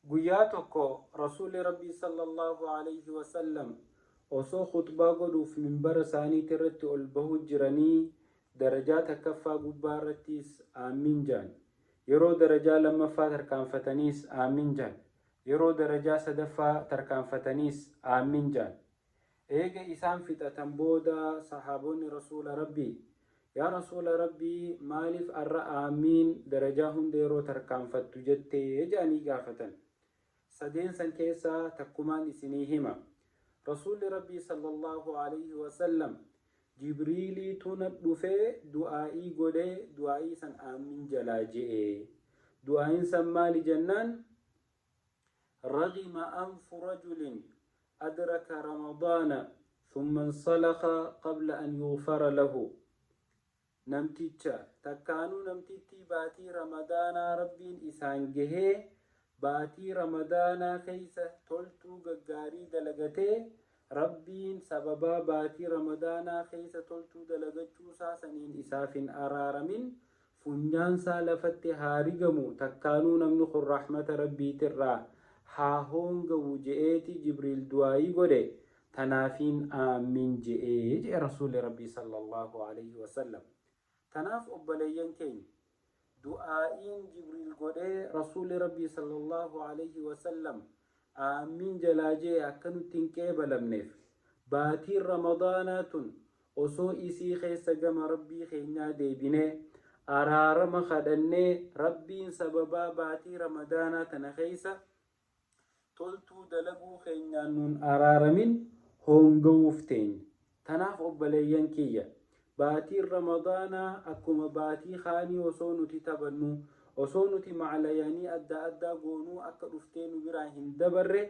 Guyyaa tokko Rasuulli Rabbii sallallaahu aleyhi wa sallam osoo khuxbaa godhuuf minbara isaaniiti irratti ol bahu jiranii darajaa takkaffaa gubbaa irrattiis aammiin ja'an. Yeroo darajaa lammaffaa tarkaanfataniis aammiin ja'an. Yeroo darajaa sadaffaa tarkaanfataniis aammiin ja'an. Eega isaan fixatan booda sahaabonni Rasuula Rabbii, Yaa Rasuula Rabbii maaliif arra aammiin darajaa hunda yeroo tarkaanfattu jette? Je'anii gaafatan. Sadeen san keessaa takkumaan isinii hima. Rasuulli Rabbii sallallaahu aleyhi wa sallam Jibriiliitu na dhufee du'aa'ii godhee du'aa'ii san aammiin jalaa je'e. Du'aa'iin san maali jennaan? Ragima anfu rajulin adraka ramadaana thumma insalakha qabla an yughfara lahu Namticha, takkaanuu namtittii baatii ramadaanaa Rabbiin isaan gahee baatii ramadaanaa keessa toltuu gaggaarii dalagatee Rabbiin sababaa baatii ramadaanaa keessa toltuu dalagachuusaa saniin isaaf hin araaramin funyaansaa lafatti haa rigamu takkaanuu namni kun rahmata Rabbiitirraa haa hoongawu je'eeti Jibriil du'aa'ii godhe tanaafiin aammiin je'e je'e Rasuulli Rabbii sallallaahu aleyhi wasallam. Tanaaf obboleeyyan keenya du'aa'iin Jibriil godhee Rasuulli Rabbii sallallaahu aleyhi wasallam aammiin jalaa je'e akka nutti hin qeebalamneef baatiin Ramadaanaa tun Osoo isii keessa gama Rabbii keenyaa deebinee, araarama kadhannee, Rabbiin sababaa baatii Ramadaanaa tana keessa toltuu dalaguu keenyaan nuun araaramin hoongawuuf teenya. Tanaaf obboleeyyan kiyya, baatiin Ramadaanaa akkuma baatii kaanii osoo nuti taphannuu, osoo nuti maclayanii adda addaa goonuu akka dhuftee nu biraa hin dabarre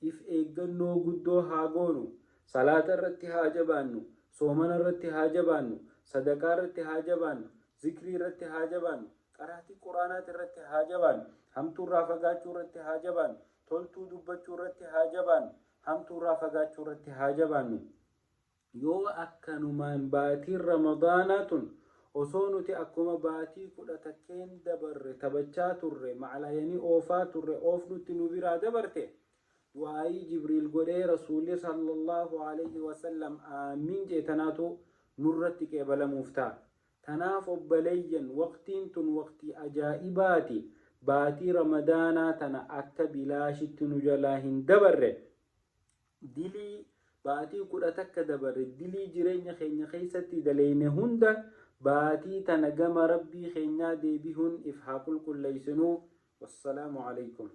if eeggannoo guddoo haa goonu. Salaata irratti haa jabaannu, soomana irratti haa jabaannu, sadaqaa irratti haa jabaannu, zikrii irratti haa jabaannu, qaraatii Qur'aanaati irratti haa jabaannu, hamtuu irraa fagaachuu irratti haa jabaannu, toltuu dubbachuu irratti haa jabaannu, hamtuu irraa fagaachuu irratti haa jabaannu. Yoo akkanumaan baatiin Ramadaanaa tun osoo nuti akkuma baatii 11n dabarre taphachaa turre, maclayanii oofaa turre oofnutti nu biraa dabarte, Du'aa'ii Jibriil godhee Rasuulli sallallaahu aleyhi wa sallam aammiin je'e tanaatu nurratti qeebalamuuf ta'a. Tanaaf obbaleyyan waqtiin tun waqtii ajaa'ibaati baatii Ramadaanaa tana akka bilaashitti nu jalaa hin dabarre dilii baatii 11 dabarre dilii jireenya keenya keessatti daleyne hunda baatii tana gama Rabbii keenyaa deebihuun if haa qulqulleeysinuu. Wassalaamu aleykum.